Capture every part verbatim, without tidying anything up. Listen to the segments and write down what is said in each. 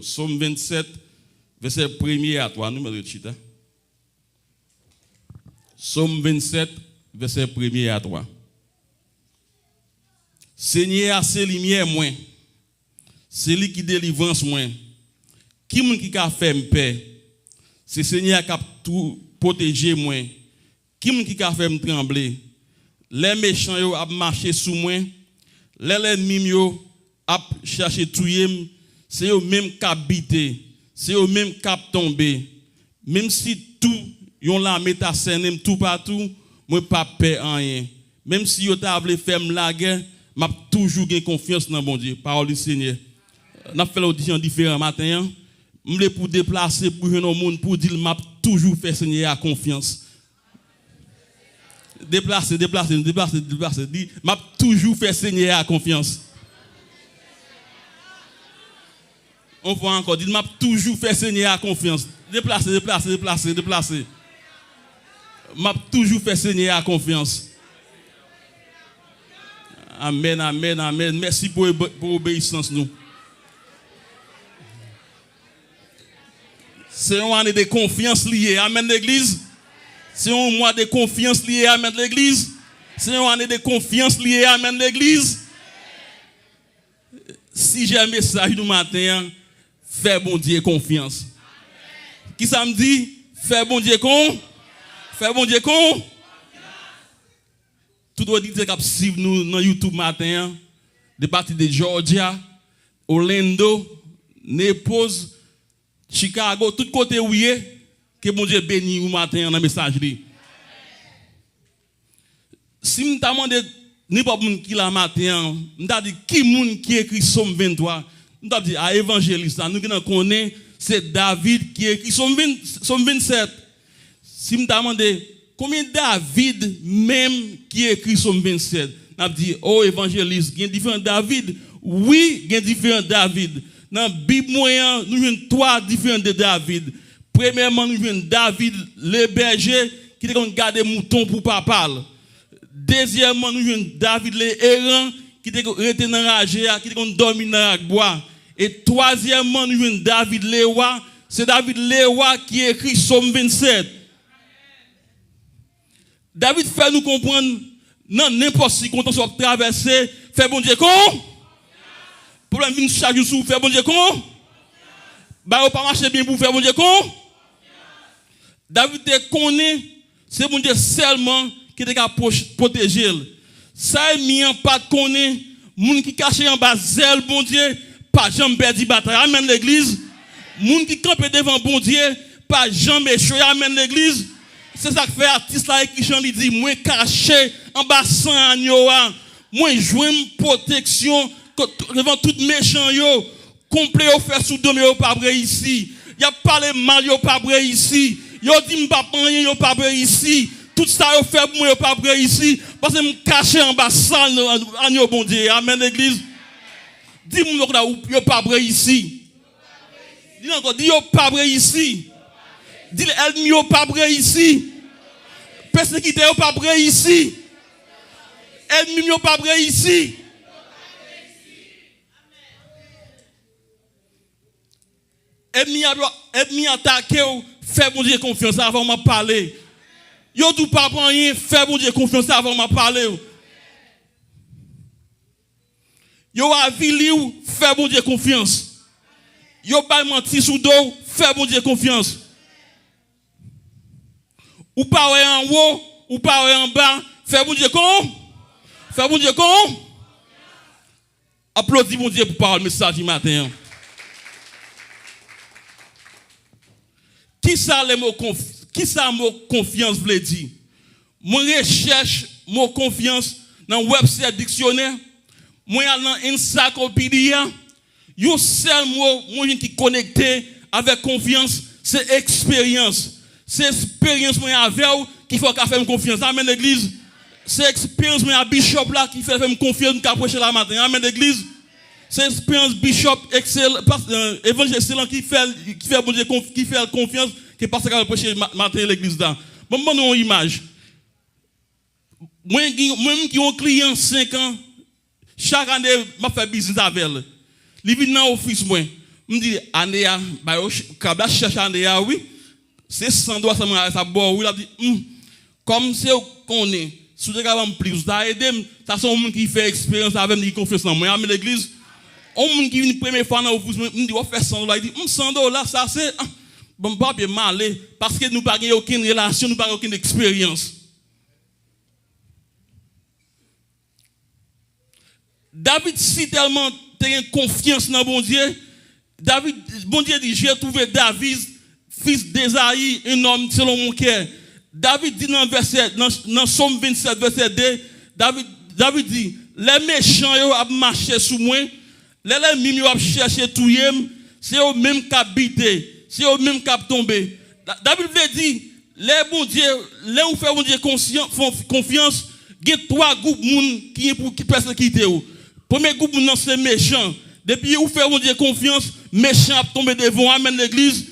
Sòm vennsèt, vèsè premye a twa. Nou mèt ret chita. Sòm vennsèt, vèsè premye a twa. Senyè a se limyè mwen, se li ki delivrans mwen. Ki moun ki ka fè m pè? Se Senyè a k ap tou pwoteje mwen. Ki moun ki ka fè m tranble? Lè mechan yo ap mache sou mwen, lè lènmi m yo ap chache touye m, se yo menm k ap bite, se yo menm k ap tonbe. Menm si tou yon lame ta sènen m toupatou, mwen p ap pè anyen. Menm si yo ta vle fè m lagè, m ap toujou gen konfyans nan Bondye. Pawòl di Senyè. N ap fè l yon jan diferan maten an. M vle pou w deplase, pou w jwenn yon moun, pou w di l, "M ap toujou fè Senyè a konfyans." Deplase, deplase, deplase, deplase. Di, "M ap toujou fè Senyè a konfyans." Yon fwa ankò, di, "M ap toujou fè Senyè a konfyans." Deplase, deplase, deplase, deplase. "M ap toujou fè Senyè a konfyans." Amèn, amèn, amèn. Mèsi pou obe-, pou obeyisans nou. Se yon ane de konfyans li ye. Amèn, legliz. Se yon mwa de konfyans li ye. Amèn, legliz. Se yon ane de konfyans li ye. Amèn, legliz. Sijè mesaj nou maten an, fè Bondye konfyans. Kisa m di? Fè Bondye kon, fè Bondye kon. Tout oditè k ap swiv nou nan YouTube maten an, de pati de Georgia, Orlando, Naples, Chicago, tout kote ou ye, ke Bondye beni ou maten an nan mesaj li. Si m ta mande nenpòt moun ki la maten an, m ta di, "Ki moun ki ekri Sòm venntwa?" M t ap di, "A, evanjelis la, nou gentan konnen se David ki ekri Sòm ven, Sòm vennsèt." Si m ta mande, "Konbyen David menm ki ekri Sòm vennsèt?" N ap di, "O, evanjelis, gen diferan David." Wi, gen diferan David. Nan Bib mwen an, nou jwenn twa diferan de David. Premyèman, nou jwenn David lebèje ki te konn gade mouton pou papa l. Dezyèmman, nou jwenn David leeran ki te rete nan raje a, ki te konn dòmi nan rakbwa. E twazyèmman, nou jwenn David lewa. Se David lewa ki ekri Sòm vennsèt. David fè nou konprann, nan nenpòt sikonstans w ap travèse, fè Bondye kon. Pwoblèm vin chak jou sou ou, fè Bondye kon. Bagay yo pa mache byen pou ou, fè Bondye kon. David te konnen se Bondye sèlman ki te ka pwoch-, pwoteje l. Sa ènmi an pa t konnen, moun ki kache anba zèl Bondye pa janm pèdi batay. Amèn, legliz. Moun ki kanpe devan Bondye pa janm echwe. Amèn, legliz. Se sa k fè atis la ekri chan li di, "Mwen kache anba san anyo a. Mwen jwenn pwoteksyon kot-, devan tout mechan yo." Konplo yo fè sou do m yo, yo p ap reyisi. Y ap pale m mal, yo p ap reyisi. Yo di m p ap anyen, yo p ap reyisi. Tout sa yo fè pou mwen, yo p ap reyisi. Paske m kache anba san anyo Bondye. Amèn, legliz. Di moun yo, yo p ap reyisi. Di l ankò, di yo p ap reyisi. Di l ènmi yo p ap reyisi. Pèsekitè yo p ap reyisi. Ènmi m yo p ap reyisi. Ènmi a, ènmi atake w, fè Bondye konfyans avan m ap pale. Yo di w p ap anyen, fè Bondye konfyans avan m ap pale w. Yo avili w, fè Bondye konfyans. Yo bay manti sou do w, fè Bondye konfyans. Ou pa wè anwo, ou pa wè anba, fè Bondye kon, fè Bondye kon. Aplodi Bondye pou pawòl mesaj li maten an. Kisa le mo konf-, kisa mo konfyans vle di? Mwen rechèch mo konfyans nan Webster diksyonè, mwen al nan ensaklopedi a, yon sèl mo mwen jwenn ki konekte avèk konfyans, se eksperyans. Se eksperyans mwen avè w ki fè w ka fè m konfyans. Amèn, legliz. Se eksperyans mwen a bishop la ki fè, fè m konfyans m ka preche la maten. Amèn, legliz. Se eksperyans bishop Excel, pas-, euh, evanjelis Excellent ki fè, ki fè Bondye konf-, ki fè l konfyans ke pastè ka preche ma-, maten legliz la. Ban m ban nou yon imaj. Mwen gen, mwen menm ki yon kliyan senk an, chak ane m ap fè biznis avè l. Li vin nan ofis mwen. M di, ane a, ba yo ch-, krab la chèche ane a, wi. Se san dola sèlman sa ap ba w, wi. L ap di, hmm, kòm se ou konnen, si w te ka ban m plis, ou ta ede m. Sa se yon moun ki fè eksperyans avè m, li gen konfyans nan mwen. Amèn, legliz. Yon moun ki vin premye fwa nan ofis mwen, m di, w ap fè san dola. Li di, hmm, san dola, sa se, ah, ban m papye, m ale. Paske nou pa gen okenn relasyon, nou pa gen okenn eksperyans. David si tèlman te gen konfyans nan Bondye, David, Bondye di, j'ai trouvé David, fils d'Ésaïe, un homme selon mon cœur. David di nan vèsè, nan, nan Sòm vennsèt, vèsè de, David, David di, lè mechan yo ap mache sou mwen, lè lènmi m yo ap chèche touye m, se yo menm k ap bite, se yo menm k ap tonbe. Da-, David vle di, lè Bondye, lè ou fè Bondye konsyan-, fon-, konfyans, gen twa gwoup moun ki gen pou ki pèsekite w. Premye gwoup moun nan se mechan. Depi ou fè Bondye konfyans, mechan ap tonbe devan w. Amèn, legliz.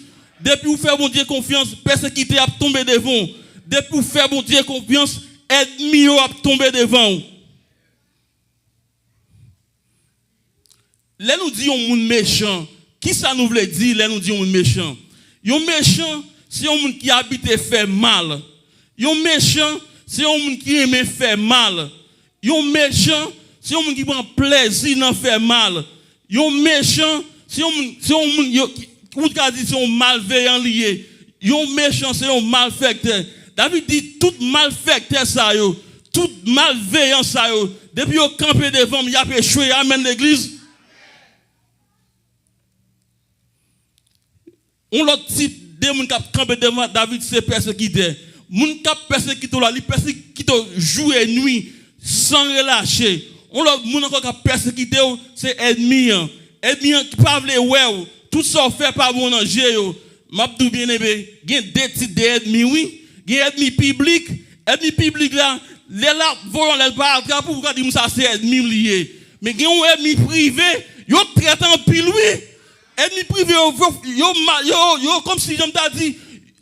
Depi ou fè Bondye konfyans, pèsekite ap tonbe devan w. Depi ou fè Bondye konfyans, ènmi yo ap tonbe devan w. Lè nou di yon moun mechan, kisa nou vle di lè nou di yon moun mechan? Yon mechan, se yon moun ki abite fè mal. Yon mechan, se yon moun ki renmen fè mal. Yon mechan, se yon moun ki pran plèzi nan fè mal. Yon mechan, se yon moun, se yon moun yo, ki, ou ka di se yon malveyan li ye. Yon mechan, se yon malfèktè. David di, tout malfèktè sa yo, tout malveyan sa yo, depi yo kanpe devan m, y ap echwe. Amèn, legliz. Yon lòt tip de moun k ap kanpe devan David se pèsekitè. Moun k ap pèsekite w la, li pèsekite w jou e nwi, san relache. Yon lòt moun ankò k ap pèsekite w, se ènmi an. Ènmi an ki pa vle wè w, tout sa w fè pa bon nan je yo. M ap di w byeneme, gen de tip de ènmi, wi. Gen ènmi piblik. Ènmi piblik la, lè l ap voye yon lèt pa atrap ou, ou ka di moun sa se ènmi m li ye. Men gen yon ènmi prive, yo trèt anpil, wi. Ènmi prive yo, yo, yo, ma-, yo, yo, kòmsi jan m ta di,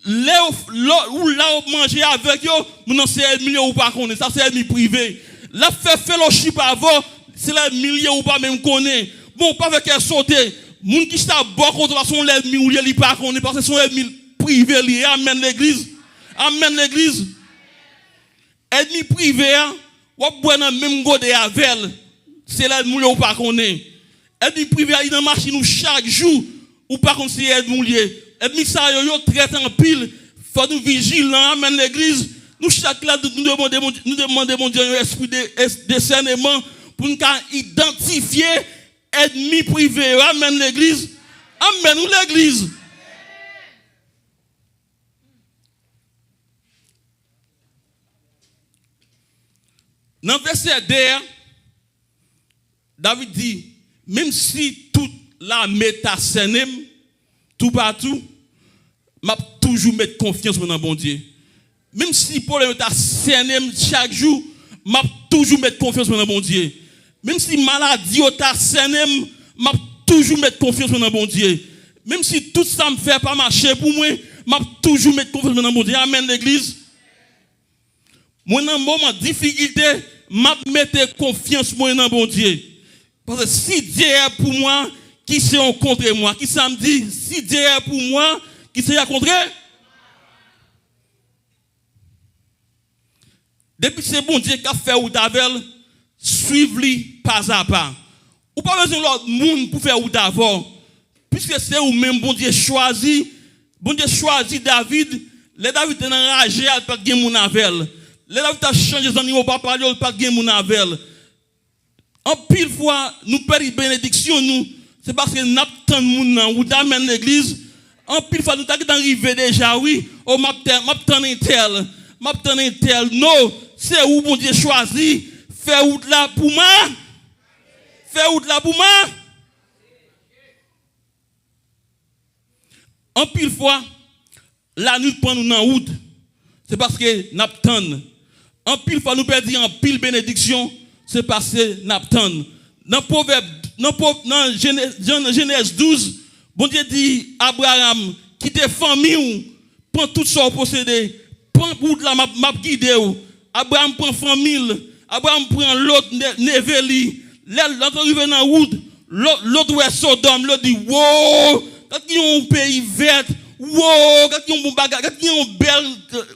lè yo, lè ou la w ap manje avèk yo, moun nan se ènmi l ye ou pa konnen. Sa se ènmi prive. L ap fè felochip avè w, se lènmi l ye ou pa menm konnen. Bon, pa fè kè sote. Moun ki chita bò kote w la, se yon lènmi w ye, li pa konnen, paske se yon ènmi prive li ye. Amèn, legliz. Amèn, legliz. Ènmi prive a, w ap bwè nan menm gode avè l. Se lènmi w ye ou pa konnen. Ènmi prive a, li nan machin ou chak jou. Ou pa konn si ènmi w li ye. Ènmi sa yo, yo trèt anpil. Fò nou vijilan. Amèn, legliz. Nou chak la, nou, nou demande Bondye, nou demande Bondye yon espri de, es-, disèneman pou n ka idantifye ènmi prive yo. Amèn, legliz. Amèn, wi, legliz. Nan vèsè de a, David di, menm si tout lame ta sènen m toupatou, m ap toujou met konfyans mwen nan Bondye. Menm si pwoblèm yo ta sènen m chak jou, m ap toujou met konfyans mwen nan Bondye. Menm si maladi yo ta sènen m, m ap toujou met konfyans mwen nan Bondye. Menm si tout sa m fè pa mache pou mwen, m ap toujou met konfyans mwen nan Bondye. Amèn, legliz. Mwen nan moman difikilte, m ap mete konfyans mwen nan Bondye. Paske si Dieu est pour moi, qui sera contre moi? Kisa m di? Si Dieu est pour moi, qui sera contre? Depi se Bondye k ap fè wout avè l, swiv li pazapa. Ou pa bezwen lòt moun pou fè wout avè w. Piske se ou menm Bondye chwazi, Bondye chwazi David. Lè David te nan raje a, li pa t gen moun avè l. Lè David t ap chanje zanimo papa l yo, li pa t gen moun avè l. Anpil fwa, nou pèdi benediksyon nou, se paske n ap tann moun nan wout. Amèn, legliz. Anpil fwa, nou ta gentan rive deja, wi. O, m ap tè-, m ap tann entèl. M ap tann entèl. No, se ou Bondye chwazi. Fè wout la pou mwen. Fè wout la pou mwen. Anpil fwa, lannuit pran nou nan wout, se paske n ap tann. Anpil fwa, nou pèdi anpil benediksyon, se paske n ap tann. Nan Pwovèb, nan Pwo-, nan Jene-, Jen-, Jenèz douz, Bondye di Abraram, kite fanmi w, pran tout sa w posede, pran wout la, m ap, m ap gide w. Abraram pran fanmi l, Abraram pran Lòt, ne-, neve li. Lè Lòt rive nan wout, Lòt, lòt wè Sodòm, lòt di, "Wo, gad ki yon peyi vèt, wo, gad ki yon bon bagay, gad ki yon bèl,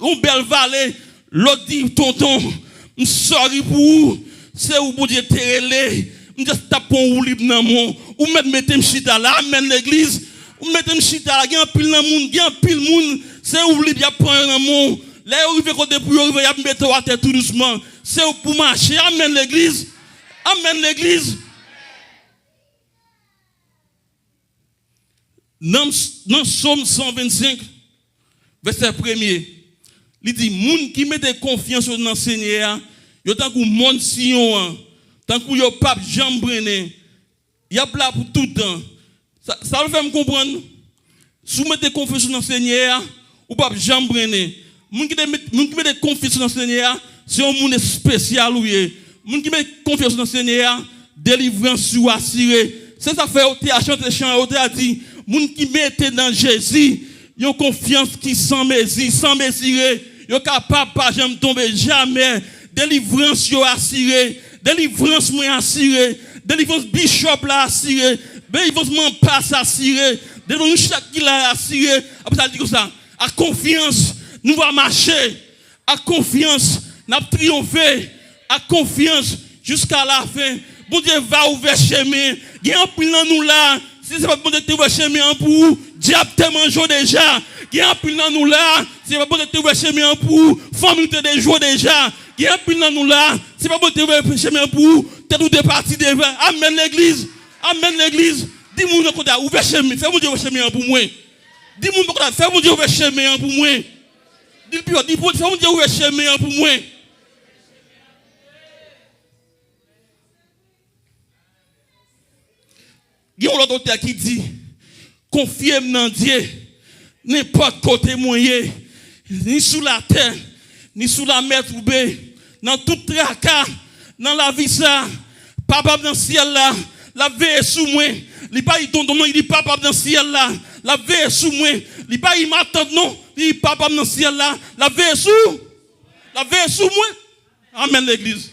yon bèl vale." Lòt di, "Tonton, m sòri pou ou, se ou Bondye te rele, m just t ap pran woulib nan men w, ou mèt mete m chita la, amèn legliz, ou mete m chita la, gen anpil nan moun, gen anpil moun, se woulib y ap pran yo nan men w, lè yo rive kote pou yo rive, y ap mete w atè tou dousman, se ou k pou mache, amèn legliz, amèn legliz." Nan, nan Sòm san vennsenk, vèsè premye, li di, "Moun ki mete konfyans yo nan Senyè a, yo tankou mòn Siyon an, tankou yo p ap janm brennen, y ap la pou tout tan." Sa, sa l fè m konprann, si w mete konfyans ou nan Senyè a, ou p ap janm brennen. Moun ki te met, moun ki mete konfyans nan Senyè a, se yon moun espesyal ou ye. Moun ki mete konfyans nan Senyè a, delivrans ou asire. Se sa k fè yo te a chante chan, yo te a di, "Moun ki mete nan Jezi yon konfyans ki san mezi, san mezire, yo kapab pa janm tonbe, jamè. Delivrans yo asire, delivrans mwen asire, delivrans bishop la asire, delivrans manpas asire, delivrans nou chak ki la asire." Apre sa, l di konsa, "Ak konfyans, nou va mache." Ak konfyans, n ap triyonfe. Ak konfyans, jiska lafen, Bondye va ouvè chemen. Gen anpil nan nou la, si se pa t Bondye ki te ouvè chemen an pou ou, dyab te manje w deja. Gen anpil nan nou la, si se pa t Bondye ki te ouvè chemen an pou ou, fanmi w te dejwe w deja. Gen anpil nan nou la, si se pa t Bondye ki te ouvè chemen an pou ou, tèt ou te pati deja. Amèn, legliz. Amèn, legliz. Di moun nan kote a, "Ouvè chemen, fè Bondye ouvè chemen an pou mwen." Di moun nan kote a, "Fè Bondye ouvè chemen an pou mwen." Di l pi fò, di pou, "Fè Bondye ouvè chemen an pou mwen." Gen yon lòt otè ki di, "Konfye m nan Dye, nenpòt kote mwen ye, ni sou latè, ni sou lamè twoube, nan tout traka, nan lavi sa, Papa m nan syèl la, l ap veye sou mwen." Li pa di tonton mwen, li di, "Papa m nan syèl la, l ap veye sou mwen." Li pa di matant non, li di, "Papa m nan syèl la, l ap veye sou, l ap veye sou mwen." Amèn, legliz.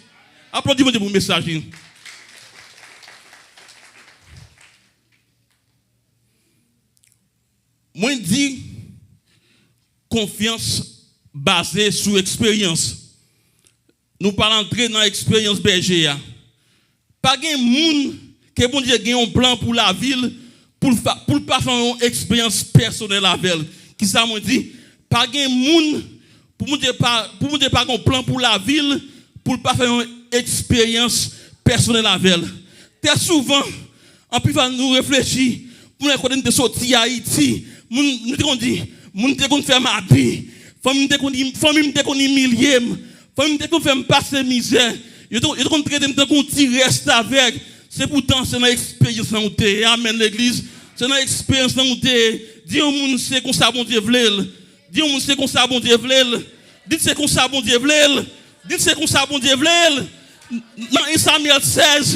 Aplodi Bondye pou mesaj li. Mwen di, konfyans baze sou eksperyans. Nou pral antre nan eksperyans bèje a. Pa gen moun ke Bondye gen yon plan pou lavi l, pou l fa-, pou l pa fè yon eksperyans pèsonèl avè l. Kisa mwen di? Pa gen moun pou Bondye pa, pou Bondye pa gen yon plan pou lavi l, pou l pa fè yon eksperyans pèsonèl avè l. Trè souvan, anpil fwa nou reflechi, pou nou wè kote nou te soti Ayiti, moun, nou te konn di, moun te konn fè m abi, fanmi m te konn, fanmi m te konn imilye m, fanmi m te konn fè m pase mizè, yo te, yo te konn trete m tankou yon ti restavèk. Se poutan se nan eksperyans lan ou te ye. Amèn, legliz. Se nan eksperyans lan ou te ye. Di yon moun se konsa Bondye vle l. Di yon moun se konsa Bondye vle l. Di se konsa Bondye vle l. Di se konsa Bondye vle l. Nan en Samyèl sèz,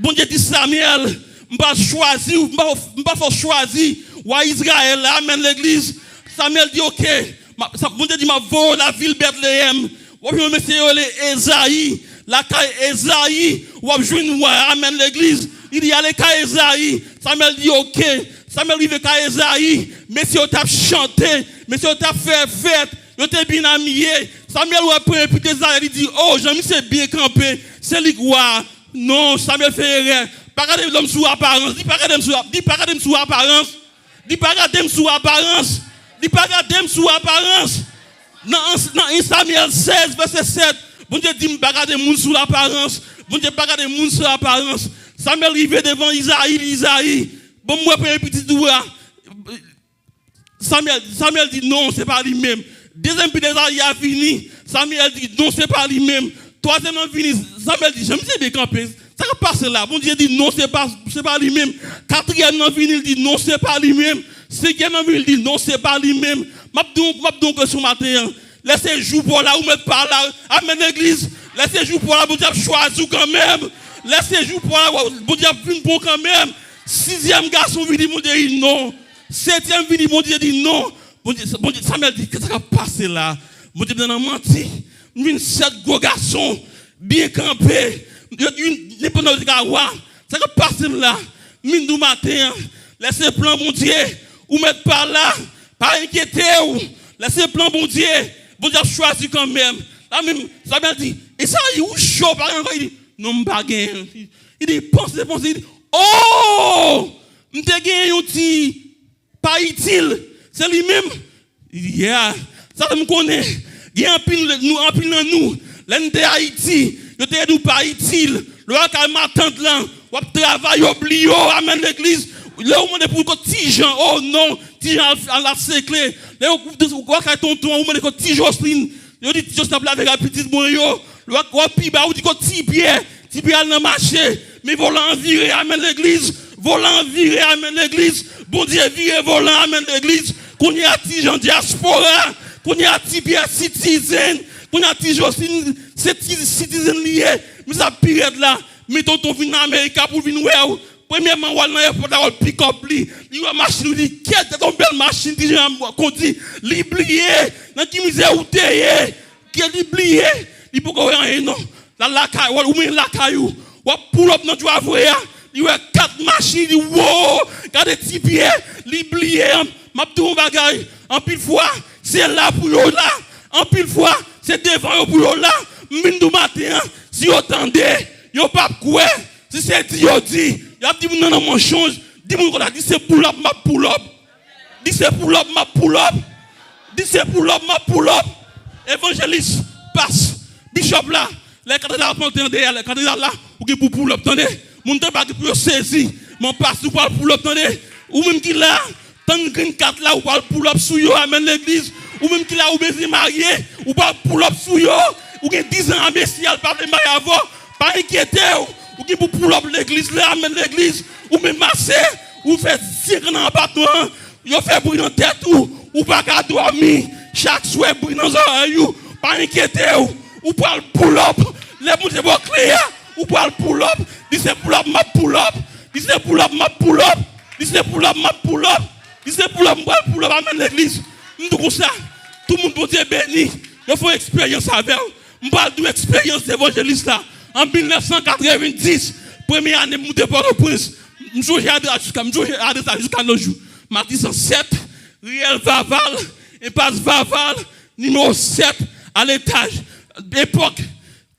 Bondye di Samyèl, "M pral chwazi w, m pral, m pral fè w chwazi wa Izrayèl la." Amèn, legliz. Samyèl di, "Oke." M ap, sa, Bondye di, "M ap voye w nan vil Bètleyèm. W ap jwenn yon mesye yo rele Ezayi. Lakay Ezayi, w ap jwenn wa." Amèn, legliz. Li di, "Ale kay Ezayi." Samyèl di, "Oke." Samyèl rive kay Ezayi. Mesye yo t ap chante. Mesye yo t ap fè fèt. Yo te byen abiye. Samyèl wè premye pitit Ezayi, li di, "O, jan misye byen kanpe. Se li k wa." Non, Samyèl fè erè. Pa gade lòm sou aparans. Di, "Pa gade m sou, di, pa gade m sou aparans." Di, "Pa gade m sou aparans." Di, "Pa gade m sou aparans." Nan, nan en Samyèl sèz, vèsè sèt, Bondye di, "M pa gade moun sou laparans." Bondye pa gade moun sou laparans. Samyèl rive devan Izayi, li di, "Izayi, ban m wè premye pitit ou a." Samyèl, Samyèl di, "Non, se pa li menm." Dezyèm pitit Ezayi a vini. Samyèl di, "Non, se pa li menm." Twazyèm nan vini. Samyèl di, "Jan misye byen kanpe. Sa k ap pase la?" Bondye di, "Non, se pa, se pa li menm." Katriyèm nan vini, li di, "Non, se pa li menm." Senkyèm nan vini, li di, "Non, se pa li menm." M ap di w, m ap di w yon kesyon maten an. Lè se jou pa w la, ou mèt pa la. Amèn, legliz. Lè se jou pa w la, Bondye ap chwazi w kanmenm. Lè se jou pa w la, Bondye ap vin pran w kanmenm. Sizyèm gason vini, Bondye di, "Non." Setyèm vini, Bondye di, "Non." Bondye, Bondye, Samyèl di, "Kisa k ap pase la?" Bondye di, "Nan manti, m jwenn sèt gwo gason, byen kanpe. Yo, yo, nenpòt nan yo te ka wa." Sa k ap pase m la? M vin di w maten an, lè se plan Bondye, ou mèt pa la, pa enkyete w. Lè se plan Bondye, Bondye ap chwazi kanmenm. La menm, sa bèl di, Esayi, ou cho, pa gen ankò. Li di, non, m pa genyen. Li di, panse, panse, li di, oh! M te genyen yon ti pa itil. Se li menm. Yeah. Sa fè m konnen, gen anpil nou, anpil nan nou, lè n te Ayiti, yo te di w pa itil. Lè w al kay matant lan, w ap travay, yo bliye w. Amèn, legliz. Lè w mande pou kot Ti Jan, oh non, Ti Jan al, al, al sekle. Lè w, w al kay tonton an, ou mande kot Ti Joslin. Yo di Ti Joslin ap lave kay pitit mwen yo. Lè w al pi ba, ou di kot Ti Pyè. Ti Pyè al nan mache. Men volan an vire, amèn, legliz. Volan an vire, amèn, legliz. Bondye vire volan, amèn, legliz. Kounye a Ti Jan dyaspora. Kounye a Ti Pyè citizen. Kounye a Ti Joslin se ti citizen li ye. Men sa pi rèd la. Men tonton vin nan Amerik pou l vin wè w. Premyèman, w al nan èpòt la, w al pikòp li. Li wè machin ou, li di, kèt, se yon bèl machin, Ti Jan ap kondi. Li bliye nan ki mizè ou te ye. Kè li bliye, li poko wè anyen non. L al lakay, w al, ou menm lakay ou. W ap pull up nan driveway a, li wè kat machin, li di, wo, gade Ti Pyè, li bliye. M ap di w yon bagay, anpil fwa, se la pou yo la. Anpil fwa, se devan yo pou yo la. M vin di w maten an, si yo tande, yo p ap kwè. Si se di yo di, y ap di moun nan nan manchonj, di moun konsa, di se pull up, m ap pull up. Di se pull up, m ap pull up. Di se pull up, m ap pull up. Evanjelis, pas, bishop la, lè katedral ap antre andeyè, lè katedral la, ou gen pou pull up, tande. Moun te pa gen pou yo sezi. Men pas, ou pral pull up, tande. Ou menm ki la, tann green card la, ou pral pull up sou yo, amèn, legliz. Ou menm ki la, ou bezwen marye, ou pral pull up sou yo. Ou gen diz an a Mesi a, l pa vle marye avè w. Pa enkyete w. Ou gen pou pull up legliz la, amèn, legliz. Ou menm mase, ou fè senk an nan apatman an. Yo fè bri nan tèt ou, ou pa ka dòmi. Chak swè bri nan zòrèy ou. Pa enkyete w. Ou pral pull up. Lè Bondye ba w kle a, ou pral pull up. Di se pull up, m ap pull up. Di se pull up, m ap pull up. Di se pull up, m ap pull up. Di se pull up, m pral pull up. Amèn, legliz. M di w konsa, tout moun Bondye beni, yo fè yon eksperyans avè w. M pral di w eksperyans evanjelis la. An mil nèf san katrevenndis, premye ane m moute Pòtoprens, m sonje adrès la jiska, m sonje adrès la jiska nos jours. Matisan sèt, riyèl Vaval, enpas Vaval, nimewo sèt, a letaj. Epòk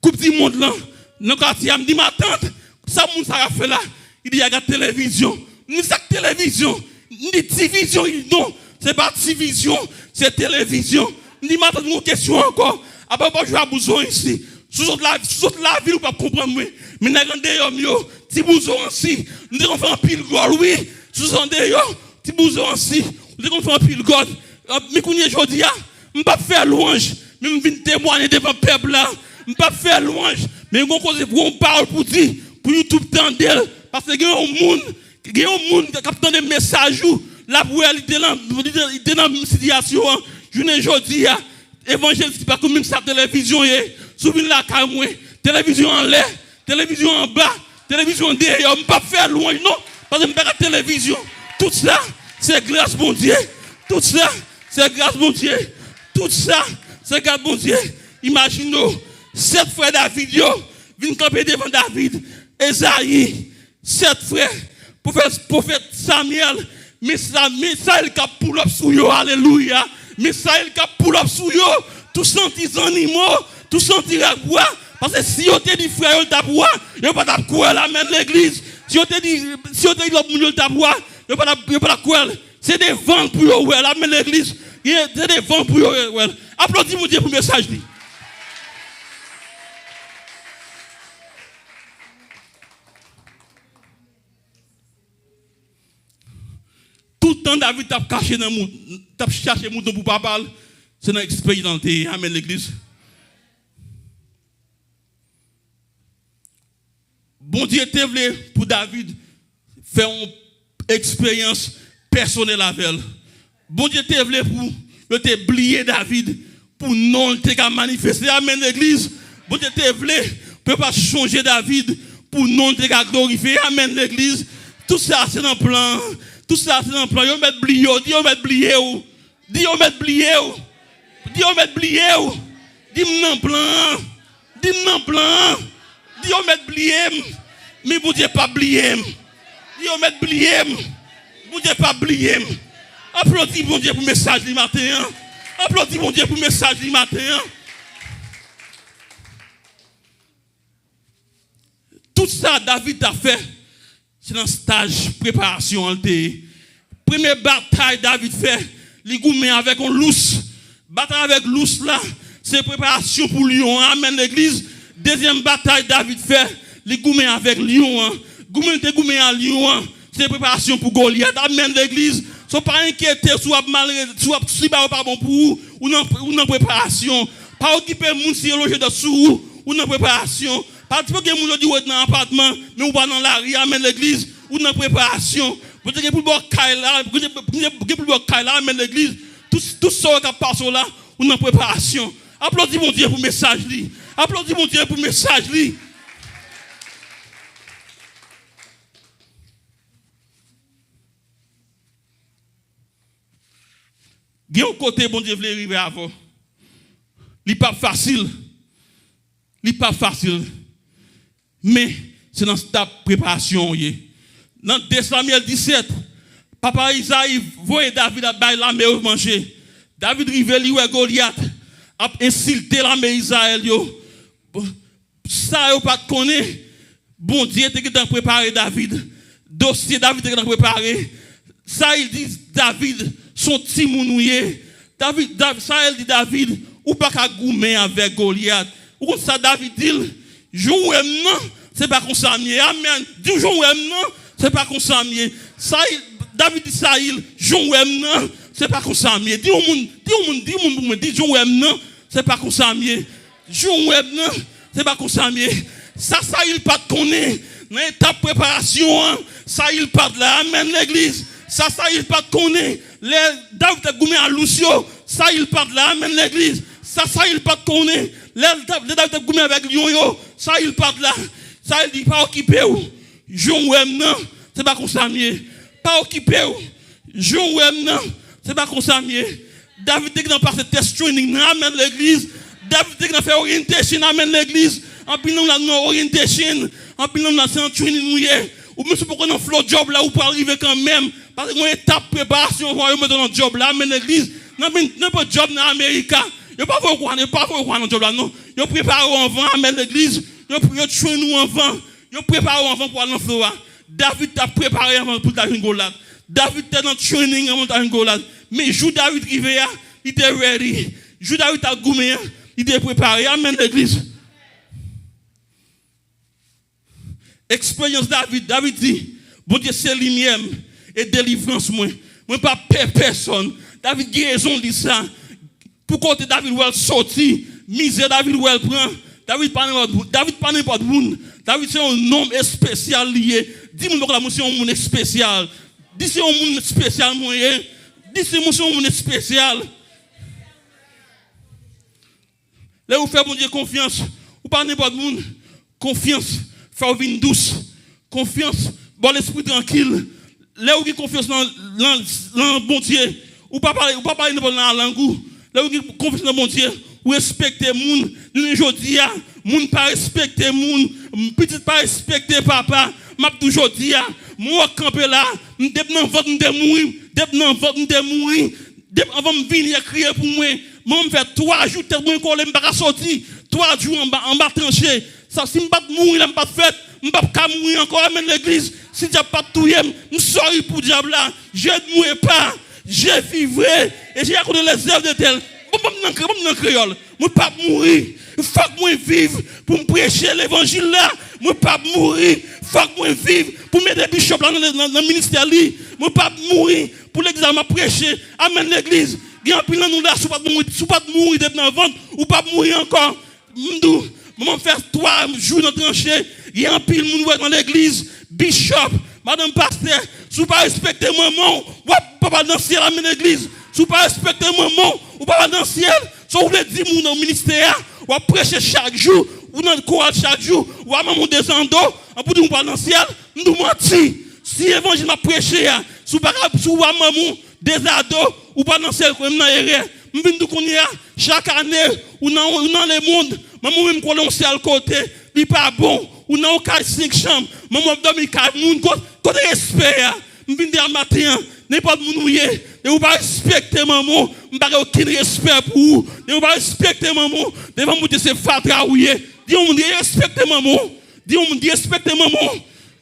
Koup di mond lan, nan katye a, m di, matant, sa moun sa ap fè la? Li di, y a gad televizyon. M di, sa k televizyon? M di, divizyon. Li di, non, se pa divizyon, se televizyon. M di, matant, m gen yon kesyon ankò. Apa w pa jwe a bouzon isi? Si w sot la, si w sot lavil, ou p ap konprann mwen. Men nèg andeyò m yo, ti bouzon ansi, nou te konn fè anpil gòl, wi. Si w sot andeyò, ti bouzon ansi, nou te konn fè anpil gòl. Men kounye a jodi a, m p ap fè lwanj, men m vin temwaye devan pèp la. M p ap fè lwanj, men m gon koze, gon pawòl pou di, pou YouTube tande l. Paske gen yon moun, gen yon moun k ap tande mesaj ou, l ap wè li te nan, li te, li te nan sitiyasyon an, jounen jodi a, evanjelis pa konn menm sa televizyon ye. Si w vin lakay mwen, televizyon anlè, televizyon anba, televizyon deyò, m p ap fè lwanj non, paske m pa gad televizyon. Tout sa, se gras Bondye. Tout sa, se gras Bondye. Tout sa, se gras Bondye. Imajine w, sèt frè David yo vin kanpe devan David. Ezayi, sèt frè, pwofè-, pwofèt Samyèl, men sa, men sa l k ap pull up sou yo, alelouya. Men sa l k ap pull up sou yo, tou santi zannimo, tou santi rèk bwa, paske si yo te di frè yo l t ap wa, yo pa t ap kwè l, amèn, legliz. Si yo te di, si yo te di lòt moun yo l t ap wa, yo pa t ap, yo pa t ap kwè l. Se devan l pou yo wè l, amèn, legliz. Ye, se devan l pou yo wè l. Aplodi Bondye pou mesaj li. Tout tan David t ap kache nan mou-, t ap chache mouton pou papa l, se nan eksperyans lan l te ye. Amèn, legliz. Bondye te vle pou David fè yon eksperyans pèsonèl avè l. Bondye te vle pou yo te bliye David, pou non l te ka manifeste. Amèn, legliz. Bondye te vle pou yo pa t chonje David, pou non l te ka glorifye. Amèn, legliz. Tout sa se nan plan an. Tout sa se nan plan. Yo mèt bliye w. Di yo mèt bliye w. Di yo mèt bliye w. Di yo mèt bliye w. Di m nan plan an. Di m nan plan an. Di yo mèt bliye m. Men Bondye p ap bliye m. Yo mèt bliye m. Bondye p ap bliye m. Aplodi Bondye pou mesaj li maten an. Aplodi Bondye pou mesaj li maten an. Tout sa David t ap fè, se nan staj preparasyon an l te ye. Premye batay David fè, li goumen avèk yon lous. Batay avèk lous la, se preparasyon pou lyon an. Amèn, legliz. Dezyèm batay David fè, li goumen avèk lyon an. Goumen li te goumen a lyon an, se preparasyon pou Golyat. Amèn, legliz. So, pa enkyete si w ap malere, si w ap, si bagay yo pa bon pou ou, ou nan, ou nan preparasyon. Pa okipe moun si yo lonje dwèt sou ou, ou nan preparasyon. Pa di pou gen moun yo di ou ret nan apatman, men ou pa nan lari. Amèn, legliz. Ou nan preparasyon. Bondye gen pou l ba w kay la, Bondye, Bondye gen pou l ba w kay la. Amèn, legliz. Tout, tout sa w k ap pase w la, ou nan preparasyon. Aplodi Bondye pou mesaj li. Aplodi Bondye pou mesaj li. Gen yon kote Bondye vle rive avè w. Li p ap fasil. Li p ap fasil. Men, se nan stap preparasyon w ye. Nan de Samyèl disèt, papa Izayi voye David ap bay lame yo manje. David rive, li wè Golyat ap ensilte lame Izrayèl yo. Sa yo pa t konnen, Bondye te gentan prepare David. Dosye David te gentan prepare. Sayil di David, "Se yon timoun ou ye." David, Dav-, Sayil di David, "Ou pa ka goumen avèk Golyat." Ou konn sa David di l? "Jan w wè m nan, se pa konsa m ye." Amèn. Di w, "Jan w wè m nan, se pa konsa m ye." Sayil, David di Sayil, "Jan w wè m nan, se pa konsa m ye." Di yon moun, di yon moun, di yon moun pou mwen, di, "Jan w wè m nan, se pa konsa m ye." Jan w wè m nan, se pa konsa m ye. Sa Sayil pa t konnen, nan etap preparasyon an, Sayil pa t la. Amèn, legliz. Sa Sayil pa t konnen, lè David t ap goumen a lous yo, Sayil pa t la. Amèn, legliz. Sa Sayil pa t konnen, lè Dav-, lè David t ap goumen avèk lyon yo, Sayil pa t la. Sayil di, "Pa okipe w. Jan w wè m nan, se pa konsa m ye. Pa okipe w. Jan w wè m nan, se pa konsa m ye." David te gentan pase test training nan, amèn, legliz. David te gentan fè orientation, amèn, legliz. Anpil nan nou la, nou nan orientation. Anpil nan nou la, se nan training nou ye. Ou menm si w poko nan flow job la, ou pral rive kanmenm. Paske gen yon etap preparasyon avan yo mete w nan job la, amèn, legliz. Nan, nan, nan job nan Amerika, yo pa voye w kwa, yo pa voye w kwa nan job la, non. Yo prepare w anvan, amèn, legliz. Yo, yo train ou anvan. Yo prepare w anvan pou al nan flow a. David t ap prepare anvan pou l ta jwenn Golyat. David te nan training anvan l ta jwenn Golyat. Men jou David rive a, li te ready. Jou David t ap goumen an, li te prepare. Amèn, legliz. Eksperyans David, David di, "Bondye se limyè m e delivrans mwen. Mwen pa pè pèsonn." David gen rezon l di sa. Pou kote David wè l soti, mizè David wè l pran. David pa nenpòt, David pa nenpòt moun. David se yon nonm espesyal li ye. Di moun bò kote la, "Mwen se yon moun espesyal." Di, "Se yon moun espesyal mwen ye." Di, "Se mwen se yon moun espesyal." Lè ou fè Bondye konfyans, ou pa nenpòt moun. Konfyans fè w vin dous. Konfyans ba w lespri trankil. Lè ou gen konfyans nan, nan, nan Bondye, ou pa pale, ou pa pale nenpòt nan lang ou. Lè ou gen konfyans nan Bondye, ou respekte moun. Jounen jodi a, moun pa respekte moun. Pitit pa respekte papa. M ap di w jodi a, mwen wè w kanpe la, m depi nan vant m te mouri, depi nan vant m te mouri. Depi anvan m vini, y a kriye pou mwen. Mwen, m fè twa jou tèt mwen kole, m pa ka soti. Twa jou anba, anba tranche. Sa, si m pa t mouri lè m pa t fèt, m p ap ka mouri ankò. Amèn, legliz. Si dyab pa t touye m, m sòri pou dyab la. Je ne mourrai pas, je vivrai et je raconterai les œuvres de l'Éternel. Bon, bon, nan kre-, bon, nan kreyòl. Mwen p ap mouri. Fòk mwen viv pou m preche levanjil la. Mwen p ap mouri. Fòk mwen viv pou m ede bishop la nan, nan, nan ministè li. Mwen p ap mouri pou legliz la m ap preche. Amèn, legliz. Gen anpil nan nou la, si w pa t mouri, si w pa t mouri depi nan vant, ou p ap mouri ankò. M di w, manman m fè twa jou nan tranche. Gen anpil moun wè nan legliz, bishop, madanm pastè, si w pa respekte manman w, w ap, pa pral nan syèl. Amèn, legliz. Si w pa respekte manman w, ou pa pral nan syèl. Sa w vle di moun nan ministè a, w ap preche chak jou, ou nan koral chak jou, w a manman w dezando, an pou di w pral nan syèl, m di w manti. Si evanjil m ap preche a, si w pa ka, si w a manman w dezando, ou pa nan syèl, kwè m nan erè. M vin di w kounye a, chak ane, ou nan, ou nan lemonn, manman w menm kole yon sèl kote, Li pa bon. Ou nan yon kay senk chanm. Manman w ap dòmi kay moun. Kot, kote respè a? M vin di a maten an. Nenpòt moun ou ye, depi ou pa respekte manman w, m pa gen okenn respè pou ou. Depi ou pa respekte manman w, devan Bondye se fatra ou ye. Di yon moun, derespekte manman w. Di yon moun, derespekte manman w.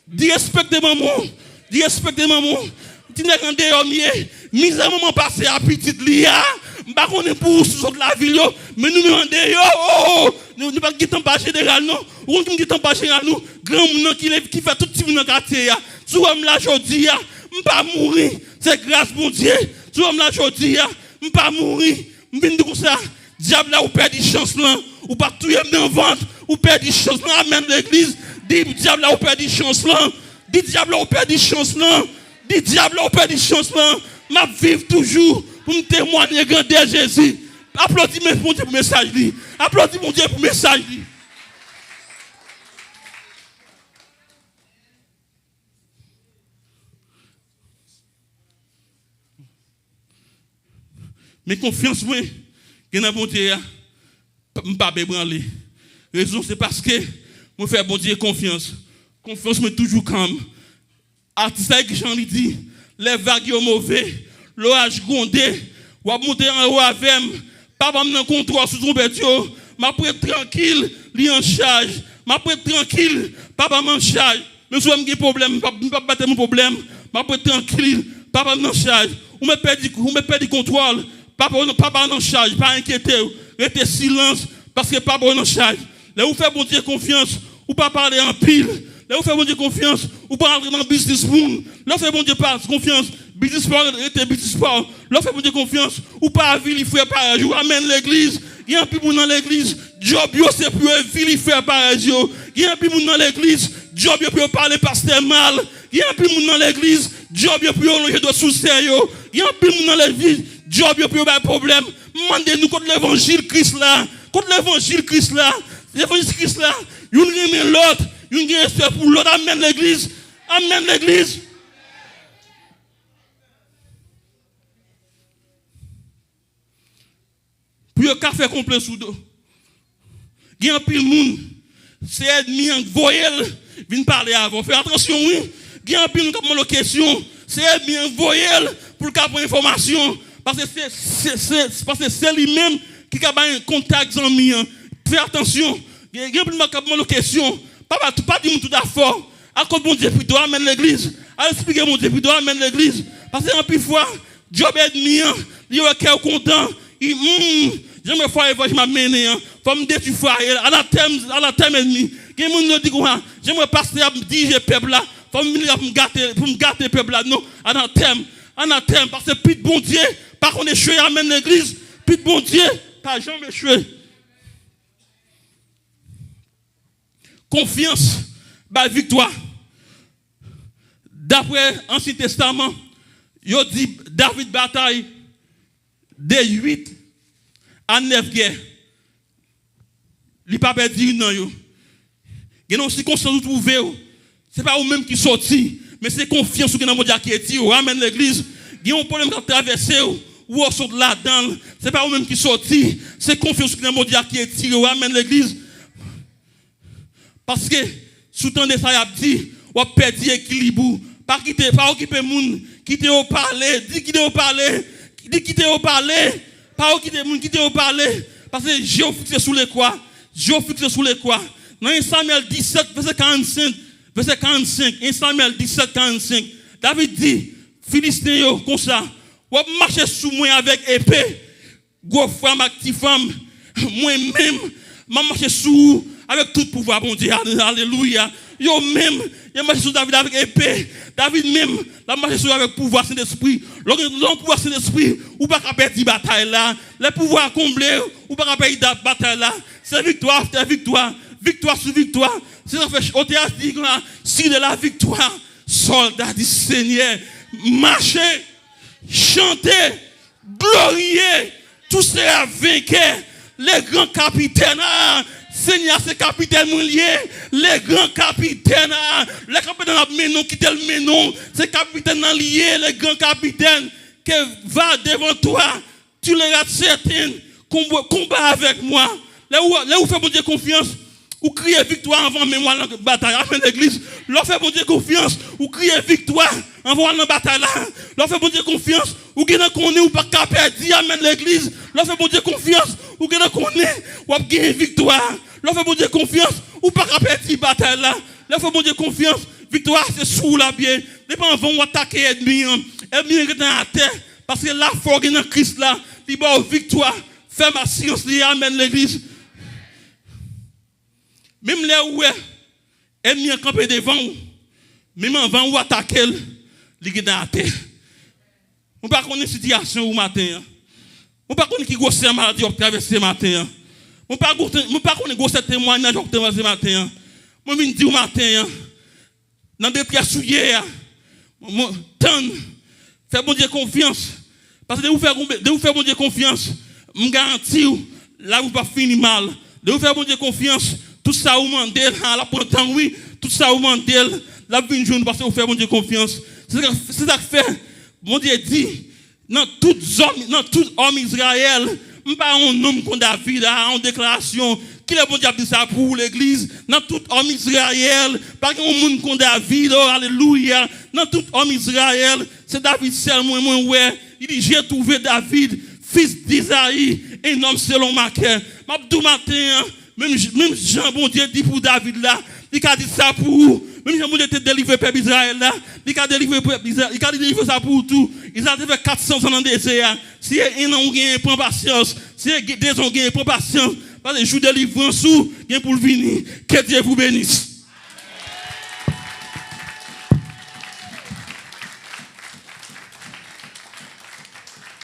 Derespekte manman w. Derespekte manman w. Ti nèg andeyò m ye. Mizè manman pase a pitit li a. M pa konnen pou ou sou zòt lavil yo, men nou menm andeyò, oh, oh, nou, nou pa t gen tan ba jeneral, non. Ou konn ki m gen tan ba jeneral, nou? Granmoun nan ki leve, ki fè tout timoun nan katye a. Si w wè m la jodi a, m pa mouri. Se gras Bondye. Si w wè m la jodi a, m pa mouri. M vin di konsa, dyab la, ou pèdi chans lan. Ou pa t touye m nan vant. Ou pèdi chans lan. Amèn, legliz. Di dyab la, ou pèdi chans lan. Di dyab la, ou pèdi chans lan. Di dyab la, ou pèdi chans lan. M ap viv toujou pou m temwanye grandè Jezi. Aplodi men Bondye pou mesaj li. Aplodi Bondye pou mesaj li. Men konfyans mwen gen nan Bondye a, m p ap ebranle. Rezon se paske mwen fè Bondye konfyans. Konfyans mwen toujou kanm. Atis la ekri jan li di, lè vag yo move, loraj gwonde, w ap monte anwo avè m. Papa m nan kontwòl sou twonpèt yo. M ap ret trankil, li an chaj. M ap ret trankil, papa m an chaj. Menm si w wè m gen pwoblèm, m p ap, m p ap batay pou pwoblèm. M ap ret trankil, papa m nan chaj. Ou mèt pèdi, ou mèt pèdi kontwòl. Papa, papa nan chaj, pa enkyete w. Rete silans, paske papa w nan chaj. Lè ou fè Bondye konfyans, ou pa pale anpil. Lè ou fè Bondye konfyans, ou pa antre nan biznis moun. Lè ou fè Bondye pa konfyans, biznis pa w rete biznis pa w. Lè ou fè Bondye konfyans, ou pa avili frè parèy ou. Amèn, legliz. Gen anpil moun nan legliz, djòb yo se pou yo avili frè parèy yo. Gen anpil moun nan legliz, djòb yo pou yo pale pastè mal. Gen anpil moun nan legliz, djòb yo pou yo lonje dwèt sou sè yo. Gen anpil moun nan legliz, djòb yo pou yo bay pwoblèm. M mande nou, kot levanjil Kris la? Kot levanjil Kris la? Levanjil Kris la, youn renmen lòt, youn gen respè pou lòt. Amèn, legliz. Amèn, legliz. Pou yo ka fè konplo sou do. Gen anpil moun, se ènmi an k voye l vin pale avè w. Fè atansyon, wi. Gen anpil moun k ap mande w kesyon, se ènmi an k voye l pou l ka pran enfòmasyon. Paske se, se, se, paske se li menm ki ka bay kontak zanmi an. Fè atansyon. Gen, gen anpil moun k ap mande w kesyon. Pa, pa, pa di moun tout afè w. Al kot Bondye pito, amèn, legliz. Al eksplike Bondye pito, amèn, legliz. Paske anpil fwa, djòb ènmi an, li wè kè w kontan. Li, hmm, jan m wè fwaye evanjil m ap mennen an, fò m detwi fwaye l. Anatèm, anatèm ènmi. Gen moun yo di konsa, jan m wè pastè ap dirije pèp la, fò m vin la pou m gate, pou m gate pèp la. Non, anatèm, anatèm, paske pit Bondye pa konn echwe, amèn, legliz. Pit Bondye pa janm echwe. Konfyans bay viktwa. Daprè Ansyen Testaman, yo di David batay de uit a nèf gè. Li pa pèdi youn nan yo. Gen yon sikonstans ou twouve w, se pa ou menm ki soti, men se konfyans ou gen nan Bondye a ki etire w. Amèn, legliz. Gen yon pwoblèm k ap travèse w, ou sot ladan l. Se pa ou menm ki soti, se konfyans ou gen nan Bondye a ki etire w. Amèn, legliz. Paske, si w tande sa y ap di, w ap pèdi ekilib ou. Pa kite, pa okipe moun, kite yo pale, di kite yo pale, di kite yo pale. Pa okipe moun, kite yo pale. Paske je w fikse sou lekwa, je w fikse sou lekwa. Nan en Samyèl disèt, vèsè karannsenk, vèsè karannsenk, en Samyèl disèt, karannsenk, David di Filisten yo konsa, w ap mache sou mwen avèk epe. Gwo fanm ak ti fanm, mwen menm, m ap mache sou ou avèk tout pouvwa Bondye a. Alelouya. Yo menm, y ap mache sou David avèk epe. David menm, l ap mache sou ou avèk pouvwa Sentespri. Lè w gen, lè w gen pouvwa Sentespri, ou pa ka pèdi batay la. Lè pouvwa a konble, ou pa ka pèdi da-, batay la. Se viktwa after viktwa, viktwa sou viktwa. Se sa k fè otè a di konsa, si de la victoire, soldat du Seigneur, mache, chante, gloriye, tu seras vainqueur, le grand capitaine, ah, Senyè a se kapitèn mwen li ye, le grand capitaine, ah, le kapitèn ap mennen w, kite l mennen w, se kapitèn nan li ye, le grand capitaine, que va devant toi, tu le rat certain, combat, combat avec moi. Lè ou, lè ou fè Bondye konfyans, Ou kriye viktwa anvan menm w al nan batay. Amèn, legliz. Lè w fè Bondye konfyans, ou kriye viktwa anvan w al nan batay la. Lè w fè Bondye konfyans, ou gentan konnen ou pa ka pèdi. Amèn, legliz. Lè w fè Bondye konfyans, ou gentan konnen w ap genyen viktwa. Lè w fè Bondye konfyans, ou pa ka pèdi batay la. Lè w fè Bondye konfyans, viktwa a se sou ou l ap ye. Depi anvan w atake ènmi an, ènmi an gentan atè. Paske lafwa w gen nan Kris la, li ba w viktwa. Fè m asirans li ye. Amèn, legliz. Menm lè ou wè ènmi an kanpe devan w, menm anvan ou atake l, li gentan atè. Mwen pa konnen sitiyasyon ou maten an. Mwen pa konnen ki gwosè maladi w ap travèse maten an. Mwen pa, mwen pa konnen gwosè temwayaj w ap travèse maten an. Mwen vin di w maten an, nan detrès ou ye a, mwen, tann, fè Bondye konfyans. Paske depi ou fè, depi ou fè Bondye konfyans, m garanti w, lavi w p ap fini mal. Depi ou fè Bondye konfyans, tout sa ou mande l, ha, l ap pran tan, wi. Tout sa ou mande l, l ap vin jwenn ou paske ou fè Bondye konfyans. Se sa, se sa k fè Bondye di, nan tout zòm, nan tout òm Izrayèl, m pa yon nonm kon David, a, yon deklarasyon. Kilè Bondye ap di sa pou ou, legliz? Nan tout òm Izrayèl, pa gen yon moun kon David, o, alelouya. Nan tout òm Izrayèl, se David sèl mwen, mwen wè. Li di, j'ai trouvé David, fils d'Isaïe, un homme selon ma cœur. M ap di w maten an, menm, menm jan Bondye di pou David la, li ka di sa pou ou. Menm jan Bondye te delivre pèp Izrayèl la, li ka delivre pèp Izrayèl, li ka delivre sa pou ou tou. Izrayèl te fè kat san zan nan dezè a. Si e en an ou genyen, pran pasyans. Si e de zan ou genyen, pran pasyans. Paske jou delivrans ou gen pou l vini. Que Dieu vous bénisse.